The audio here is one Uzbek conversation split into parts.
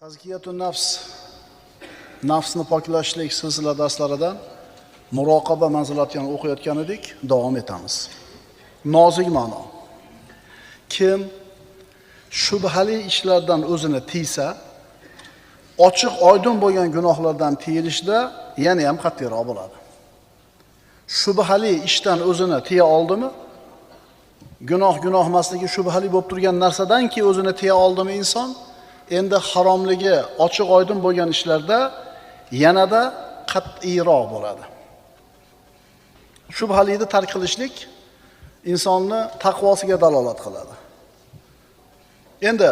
Tazkiyatun nafs, nafsni poklashlik silsila darslaridan muroqaba manzilatini o'qiyotgan edik, davom etamiz. Nozik ma'no. Kim shubhali ishlardan o'zini tiysa, ochiq oydin bo'lgan gunohlardan tiyilishda yana ham qat'iyroq bo'ladi. Shubhali ishdan o'zini tiya oldimi? Gunoh gunoh emasligi shubhali bo'lib turgan narsadanki o'zini tiya oldimi inson? Endi haromligi ochiq oydin bo'lgan ishlarda yanada qat'iyroq bo'ladi. Shubhalikni tark qilishlik insonni taqvosiga dalolat qiladi. Endi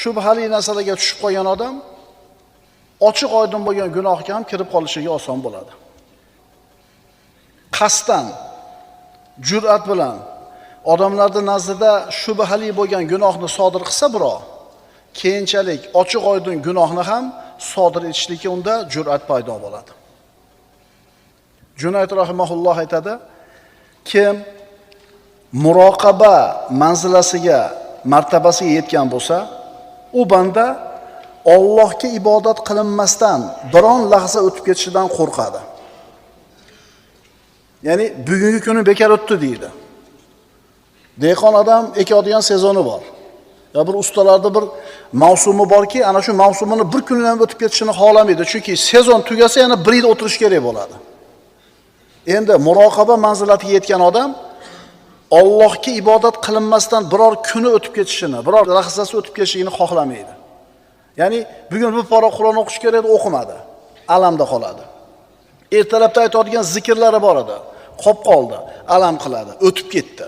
shubhali narsalarga tushib qolgan odam ochiq oydin bo'lgan gunohga ham kirib qolishiga oson bo'ladi. Qasddan, jur'at bilan odamlarning nazdida shubhali bo'lgan gunohni sodir qilsa birov, keyinchalik ochiq oydin gunohni ham sodir etishlikka unda jur'at paydo bo'ladi. Junayd rahimahulloh aytadi, kim muroqaba manzilasiga, martabasiga yetgan bo'lsa, u banda Allohga ibodat qilinmasdan biron lahza o'tib ketishidan qo'rqadi. Ya'ni bugungi kuni bekor o'tdi deydi. Dehqon odam ekadigan sezoni bor. Ya bir ustalarda bir mavsumi borki, ana shu mavsumini bir kundan o'tib ketishini xohlamaydi. Chunki sezon tugasa yana bir yil o'tirish kerak bo'ladi. Endi muroqaba manzilatiga yetgan odam Allohga ibodat qilinmasdan biror kuni o'tib ketishini, biror lahzasi o'tib ketishini xohlamaydi. Ya'ni bugun bir pora Qur'on o'qish kerak edi, o'qimadi. Alamda qoladi. Ertalabda aytadigan zikrlari bor edi, qolib qoldi, alam qiladi, o'tib ketdi.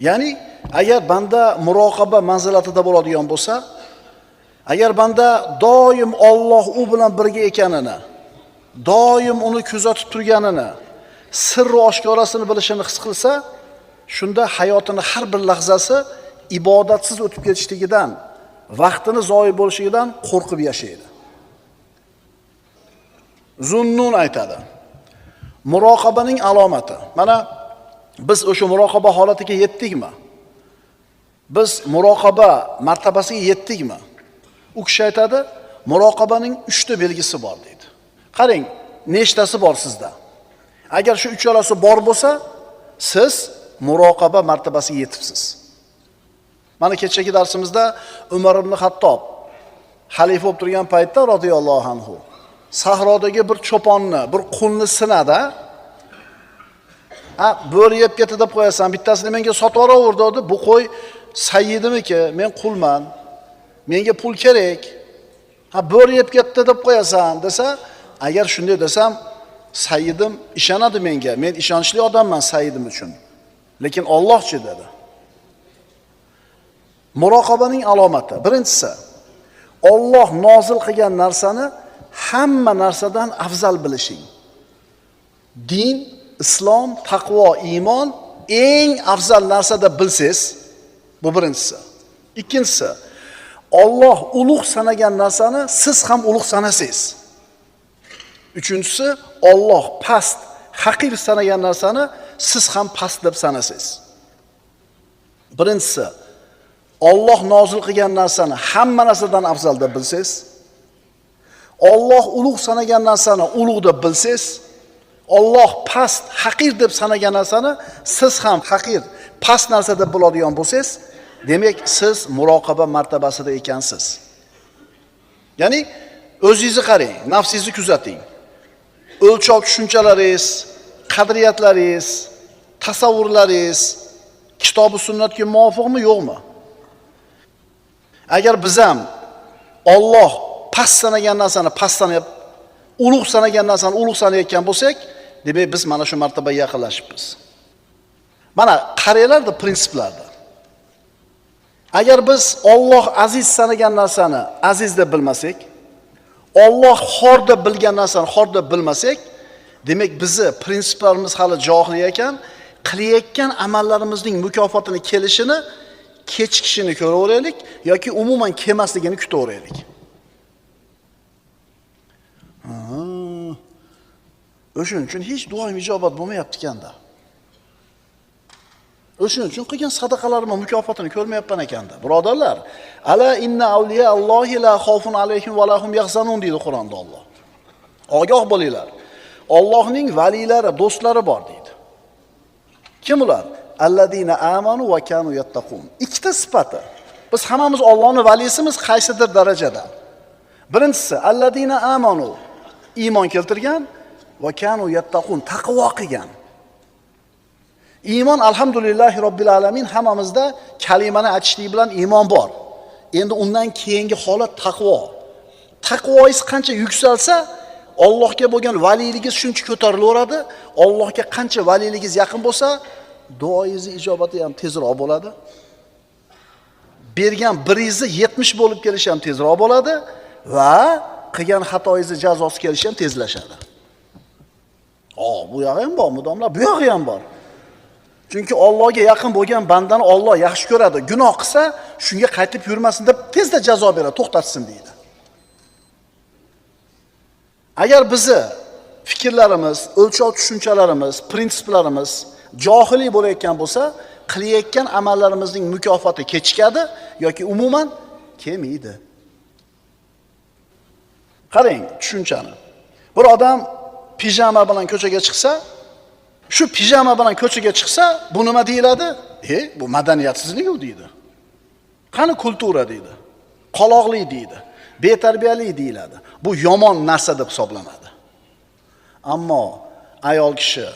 Ya'ni agar banda muroqaba manzilatida bo'ladigan bo'lsa, agar banda doim Alloh u bilan birga ekanini, doim uni kuzatib turganini, sirri oshkorasini bilishini his qilsa, shunda hayotini har bir lahzasi ibodatsiz o'tib ketishligidan, vaqtini zoyi bo'lishidan qo'rqib yashaydi. Zunnun aytadi. Muroqabaning alomati. Mana biz o'sha muroqaba holatiga yetdikmi? Biz muroqaba martabasiga yetdikmi? U kishi aytadi, muroqabaning 3 ta belgisi bor deydi. Qarang, nechtasi bor sizda? Agar shu uchalasi bor bo'lsa, siz muroqaba martabasiga yetibsiz. Mana kechagi darsimizda Umar ibn Xattob xalifa bo'lib turgan paytda radhiyallohu anhu sahrodagi bir cho'ponni, bir qulni sinadi. Ha, bo'ri yeb ketdi deb qo'yasan, bittasini menga sotib yuboraver dedi. Bu qo'y sayyidimiki, men qulman. Menga pul kerak. Ha, bo'ri yeb ketdi deb qo'yasan desa, agar shunday desam, sayyidim ishonadi menga. Men ishonchli odamman sayyidim uchun. Lekin Allohchi dedi. Muroqabaning alomati. Birinchisi, Alloh nozil qilgan narsani hamma narsadan afzal bilishing. Din, islom, taqvo, iymon eng afzal narsa deb bilsangiz, bu birinchisi. Ikkinchisi, Alloh ulug' sanagan narsani siz ham ulug' sanasangiz. Uchinchisi, Alloh past, haqir sanagan narsani siz ham past deb sanasangiz. Birinchisi, Alloh nozil qilgan narsani hamma narsadan afzal deb bilsangiz, Alloh ulug' sanagan narsani ulug' deb bilsangiz, Alloh past, haqir deb sanagan narsani siz ham haqir, past narsa deb biladigan bo'lsangiz, demak siz muroqaba martabasida ekansiz. Ya'ni o'zingizni qarang, nafsingizni kuzating. O'lchov tushunchalaringiz, qadriyatlaringiz, tasavvurlaringiz kitobi sunnatga muvofiqmi, yo'qmi? Agar biz ham Alloh past sanagan narsani past sanab, ulug' sanagan narsani ulug' sanayotgan bo'lsak, demak biz mana shu martabaga yaqinlashibmiz. Mana qaranglar-da prinsiplarda. Agar biz Alloh aziz sanagan narsani aziz deb bilmasak, Alloh xor deb bilgan narsani xor deb bilmasak, demak bizni prinsiplarimiz hali johiliy ekan, qilayotgan amallarimizning mukofotini kelishini kechikishini ko'raveraylik yoki umuman kelmasligini kutaveraylik. O'shuning uchun hech duoim ijobat bo'lmayapti ekanda. O'shuning uchun qilgan sadaqalarimni mukofotini ko'rmayapman ekanda. Birodarlar, ala inna avliya Allohi la xavfun alayhim va lahum yahzanun deydi Qur'onda Alloh. Ogoh bo'linglar. Allohning valiylari, do'stlari bor deydi. Kim ular? Alladina amanu va kanu yattaqun. Ikkita sifati. Biz hammamiz Allohning valisimiz qaysidir darajada. Birinchisi alladina amanu, iymon keltirgan, va kanu yattaqun, taqvo qilgan. Iymon alhamdulillahi robbil alamin hammamizda kalimani aytishlik bilan iymon bor. Endi undan keyingi holat taqvo. Taqvoingiz qancha yuksalsa, Allohga bo'lgan valiyligingiz shuncha ko'tarilaveradi. Allohga qancha valiyligingiz yaqin bo'lsa, duoyingizni ijobati ham tezroq bo'ladi. Bergan biringizni 70 bo'lib kelishi ham tezroq bo'ladi va qilgan xatoyingizni jazosi kelishi ham tezlashadi. Bu yog'i ham bor, mudomlar, bu yog'i ham bor. Chunki Allohga yaqin bo'lgan bandani Alloh yaxshi ko'radi. Gunoh qilsa, shunga qaytib yurmasin deb tezda jazo beradi, to'xtatsin deydi. Agar bizni fikrlarimiz, o'lchov tushunchalarimiz, prinsiplarimiz johiliy bo'layotgan bo'lsa, qilayotgan amallarimizning mukofoti kechikadi yoki umuman kelmaydi. Qarang tushunchani. Bir odam pijama bilan ko'chaga chiqsa, shu pijama bilan ko'chaga chiqsa, bu nima deyiladi? Bu madaniyatsizlik u deydi. Qani kultura deydi. Qoloqlik deydi. Betarbiyalik deyiladi. Bu yomon narsa deb hisoblanadi. Ammo ayol kishi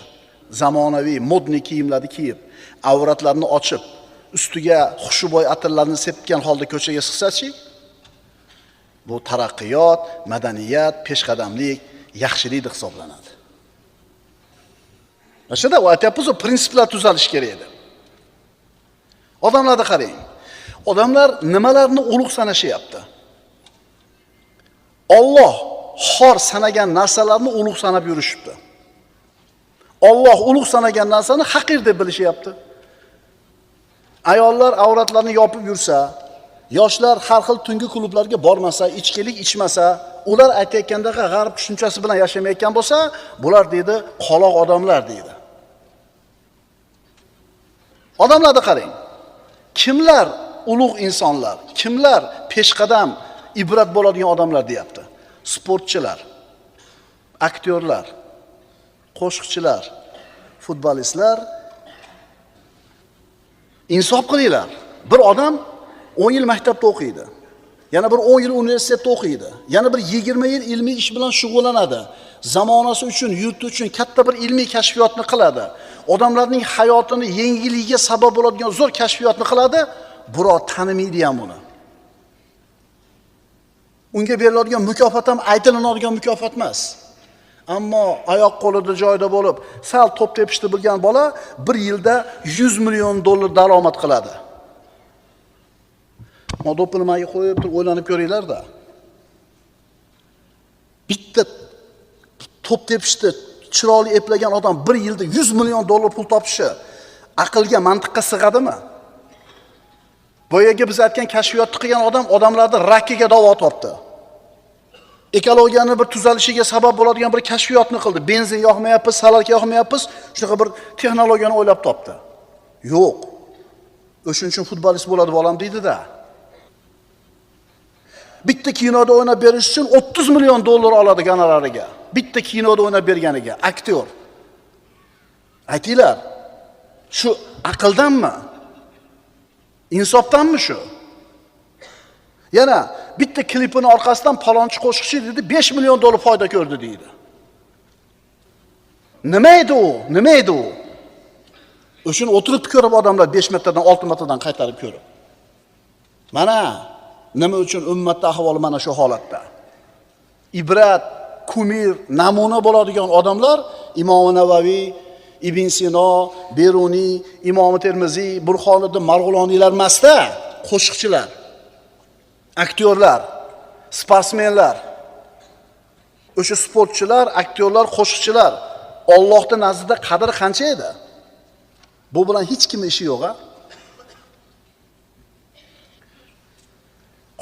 zamonaviy modniy kiyimlarni kiyib, avratlarni ochib, ustiga xushuboy atirlarni sepgan holda ko'chaga chiqsa-chi, bu taraqqiyot, madaniyat, peshqadamlik, yaxshilik deb hisoblanadi. O'shada aytyapmiz, prinsiplar tuzalishi kerak edi. Odamlarni qarang. Odamlar nimalarni ulug' sanashyapti? Alloh xor sanagan narsalarni ulug' sanab yurishibdi. Alloh ulug' sanagan narsani haqir deb bilishyapti. Ayollar avratlarini yopib yursa, yoshlar har xil tungi klublarga bormasa, ichkilik ichmasa, ular aytayotgandaqa g'arb tushunchasi bilan yashamayotgan bo'lsa, bular deydi qoloq odamlar deydi. Odamlarni qarang. Kimlar ulug' insonlar, kimlar peshqadam, ibrat bo'ladigan odamlar deyapti. Sportchilar, aktyorlar, qo'shiqchilar, futbolistlar. Insof qilinglar. Bir odam 10 yil maktabda o'qiydi. Yana bir 10 yil universitetda o'qiydi. Yana bir 20 yil ilmiy ish bilan shug'ullanadi. Zamonasi uchun, yurti uchun katta bir ilmiy kashfiyotni qiladi. Odamlarning hayotini yengilligiga sabab bo'ladigan zo'r kashfiyotni qiladi, birov tanimaydi ham uni. Unga beriladigan mukofot ham aytilinadigan mukofot emas. Ammo oyoq qo'lida joyida bo'lib, sal to'p tepishni bilgan bola bir yilda 100 million dollar daromad qiladi. Do'ppini nimaga qo'yib turib o'ylanib ko'ringlar-da. Bitta to'p tepishni chiroyli eplagan odam bir yilda 100 million dollar pul topishi aqlga, mantiqqa sig'adimi? Boyagi biz aytgan kashfiyotni qilgan odam odamlarni rakiga davo topdi. Ekologiyani bir tuzalishiga sabab bo'ladigan bir kashfiyotni qildi. Benzin yoqmayapmiz, salarka yoqmayapmiz, shunaqa bir texnologiyani o'ylab topdi. Yo'q. O'shuning uchun futbolist bo'ladi bolam deydi-da. Bitta kinoda o'ynab berish uchun 30 million dollar oladi gonorariga. Bitta kinoda o'ynab berganiga aktyor. Aytinglar, shu aqldanmi? Insofdanmi shu? Yana bitta klipini orqasidan palonchi qo'shiqchi dedi 5 million dollar foyda ko'rdi deydi. Nima edi u? Nima edi u? O'shuni o'tirib ko'rib odamlar 5 martadan 6 martadan qaytarib ko'rib. Mana nima uchun ummatda ahvoli mana shu holatda. Ibrat, kumir, namuna bo'ladigan odamlar Imom Navaviy, Ibn Sino, Beruniy, Imom Termiziy, Burhoniddin Marg'iloniylar emasda, qo'shiqchilar, aktyorlar, sportsmenlar. O'sha sportchilar, aktyorlar, qo'shiqchilar Allohning nazdida qadri qancha edi? Bu bilan hech kimning ishi yo'q, ha?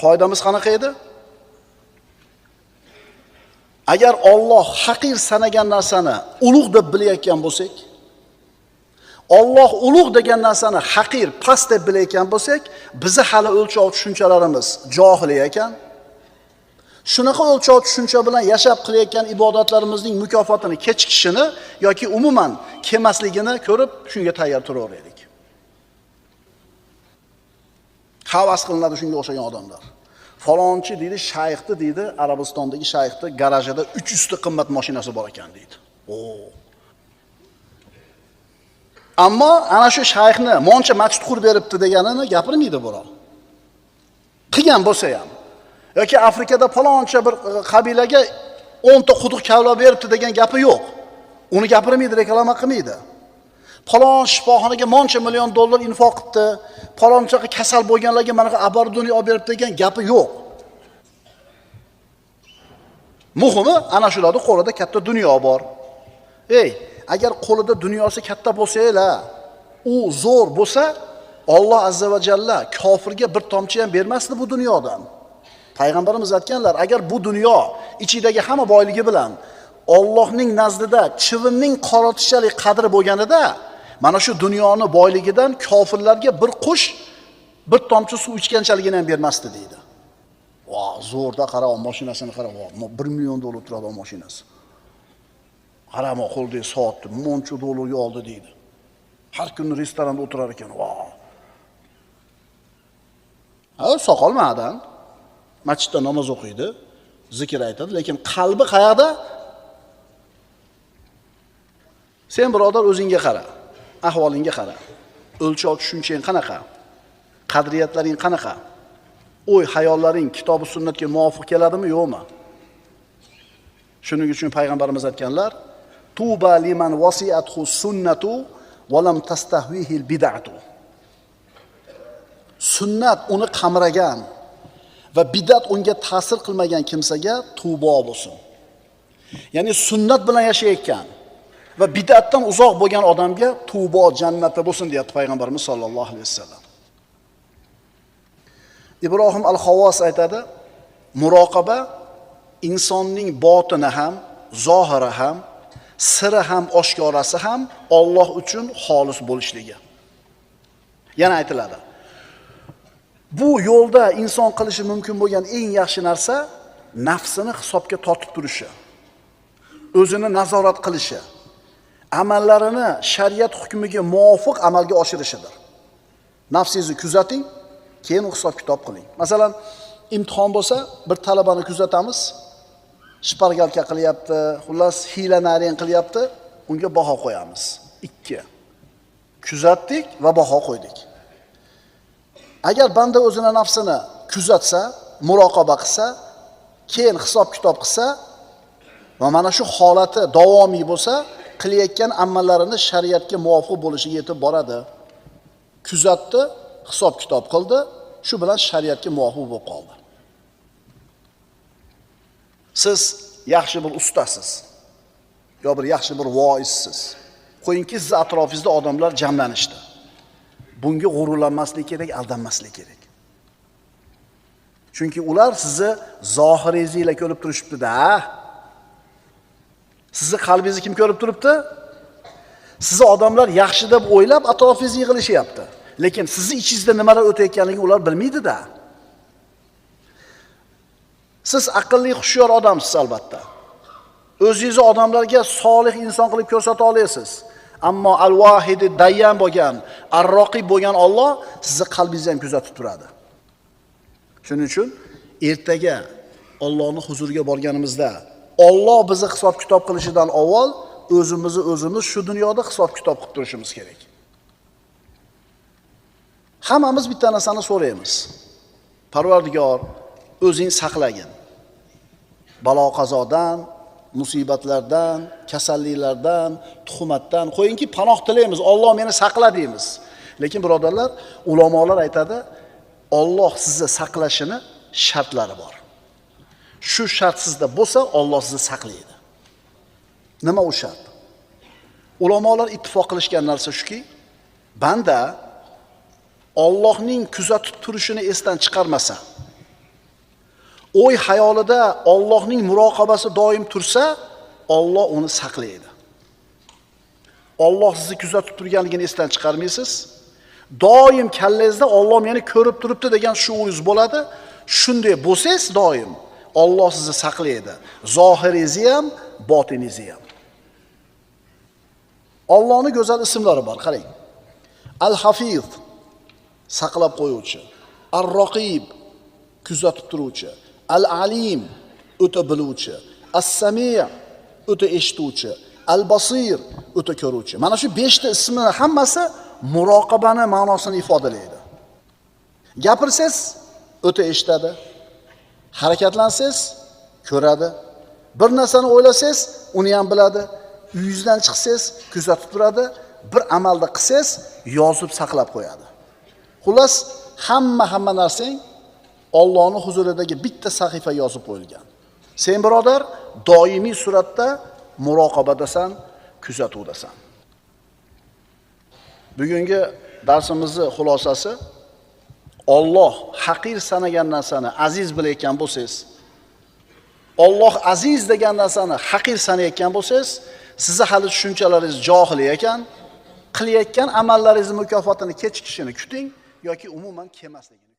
Qoidamiz qanaqa edi? Agar Alloh haqir sanagan narsani ulug' deb bilayotgan bo'lsak, Alloh ulug' degan narsani haqir, past deb bilayotgan bo'lsak, bizni hali o'lchov tushunchalarimiz johiliy ekan. Shunaqa o'lchov tushuncha bilan yashab qilayotgan ibodatlarimizning mukofotini kechikishini yoki umuman kelmasligini ko'rib, shunga tayyor turaverdik. Havas qilinadi shunga o'xshagan odamlar. Falonchi deydi, shayxni deydi, Arabistondagi shayxni garajida 300 ta qimmat mashinasi bor ekan deydi. Ammo ana shu shayxni moncha masjid qurib beribdi deganini gapirmaydi birov. Qilgan bo'lsa ham yoki Afrikada faloncha bir qabilaga 10 ta quduq kavlab beribdi degan gapi yo'q. Uni gapirmaydi, reklama qilmaydi. Falon shifoxonaga moncha million dollar infoq qilibdi, falonchaga kasal bo'lganlarga mana оборудование olib beribdi degan gapi yo'q. Muhimi ana shularning qo'lida katta dunyo bor. Ey, agar qo'lida dunyosi katta bo'lsa-la, u zo'r bo'lsa, Alloh azza va jalla kofirga bir tomchi ham bermasdi bu dunyodan. Payg'ambarimiz aytganlar, agar bu dunyo ichidagi hamma boyligi bilan Allohning nazdida chivinning qoratishchalik qadri bo'lganida, mana shu dunyoni boyligidan kofirlarga bir qush, bir tomchi suv ichganchaligini ham bermasdi deydi. Va zo'rda qara, mashinasini qara, 1 million dollar turadi o mashinasi. Qarama, qo'lidagi soatni moncha dollarga oldi deydi. Har kuni restoranda o'tirar ekan. Va. Ha, soqolmadan masjidda namoz o'qiydi, zikr aytadi, lekin qalbi qayerda? Sen birodar o'zingga qara, ahvolingga qara. O'lchov tushunchang qanaqa? Qadriyatlaring qanaqa? O'y hayollaring kitobi sunnatga muvofiq keladimi, yo'qmi? Shuning uchun payg'ambarimiz aytganlar: Tuba liman wasi'athu sunnatu va lam tastahwihi al-bid'atu. Sunnat uni qamragan va bid'at unga ta'sir qilmagan kimsaga tubo bo'lsin. Ya'ni sunnat bilan yashayotgan va bid'atdan uzoq bo'lgan odamga tubo jannati bo'lsin deyapti payg'ambarimiz sollallohu alayhi vasallam. Ibrohim al-Xavvos aytadi, muroqaba insonning botini ham, zohiri ham, siri ham, oshkorasi ham Alloh uchun xolis bo'lishligi. Yana aytiladi, bu yo'lda inson qilishi mumkin bo'lgan eng yaxshi narsa nafsini hisobga tortib turishi, o'zini nazorat qilishi, amallarini shariat hukmiga muvofiq amalga oshirishidir. Nafsingizni kuzating, keyin hisob kitob qiling. Masalan, imtihon bo'lsa, bir talabani kuzatamiz, shpargalka qilyapti, xullas hiyla narin qilyapti, unga baho qo'yamiz. 2. Kuzatdik va baho qo'ydik. Agar banda o'zini nafsini kuzatsa, muroqaba qilsa, keyin hisob kitob qilsa va mana shu holati davomiy bo'lsa, qilayotgan amallarini shariatga muvofiq bo'lishiga yetib boradi. Kuzatdi, hisob kitob qildi, shu bilan shariatga muvofiq bo'lib qoldi. Siz yaxshi bir ustasiz yo bir yaxshi bir voizsiz. Qo'yingki, siz atrofingizda odamlar jamlanishdi. Bunga g'ururlanmaslik kerak, aldanmaslik kerak. Chunki ular sizni zohiringiz bilan ko'rib turishibdi-da. Sizni qalbingizni kim ko'rib turibdi? Sizni odamlar yaxshi deb o'ylab atrofingizga yig'ilishyapti. Lekin sizni ichingizda nimalar o'tayotganligini ular bilmaydi-da. Siz aqlli, hushyor odamsiz albatta. O'zingizni odamlarga solih inson qilib ko'rsata olasiz. Ammo al-Vahidi dayyan bo'lgan, ar-Roqib bo'lgan Alloh sizni qalbingizni ham kuzatib turadi. Shuning uchun ertaga Allohning huzuriga borganimizda Alloh bizni hisob-kitob qilishidan avval o'zimizni o'zimiz shu dunyoda hisob-kitob qilib turishimiz kerak. Hammamiz bitta narsani so'raymiz. Parvardigor, o'zing saqlagin. Balo qazodan, musibatlardan, kasalliklardan, tuhmatdan qo'yingki panoh tilaymiz, Alloh meni saqla deymiz. Lekin birodarlar, ulamolar aytadi, Alloh sizni saqlashini shartlari bor. Shu shart sizda bo'lsa, Alloh sizni saqlaydi. Nima u shart? Ulamolar ittifoq qilishgan narsa shuki, banda Allohning kuzatib turishini esdan chiqarmasa, o'y xayolida Allohning muroqabasi doim tursa, Alloh uni saqlaydi. Alloh sizni kuzatib turganligini esdan chiqarmaysiz. Doim kallangizda Alloh meni ko'rib turibdi degan shuuringiz bo'ladi. Shunday bo'lsangiz doim Alloh sizni saqlaydi. Zohiringizni ham, botiningizni ham. Allohning go'zal ismlari bor, qarang. Al-Hafiz saqlab qo'yuvchi, Ar-Raqib kuzatib turuvchi, Al-Alim o'ta biluvchi, As-Sami' o'ta eshituvchi, Al-Basir o'ta ko'ruvchi. Mana shu 5 ta ismini hammasi muroqabani ma'nosini ifodalaydi. Gapirsangiz o'ta eshitadi. Harakatlansangiz ko'radi. Bir narsani o'ylasangiz uni ham biladi. Uyingizdan chiqsangiz kuzatib turadi. Bir amalda qilsangiz yozib saqlab qo'yadi. Xullas, hamma narsang Allohning huzuridagi bitta sahifa yozib qo'yilgan. Sen birodar doimiy suratda muroqabadasan, kuzatuvdasan. Bugungi darsimizning xulosasi, Alloh haqir sanagan narsani aziz bilayotgan bo'lsangiz, Alloh aziz degan narsani haqir sanayotgan bo'lsangiz, sizni hali tushunchalaringiz johil ekan, qilayotgan amallaringiz mukofotini kechikishini kuting yoki umuman kelmasligini.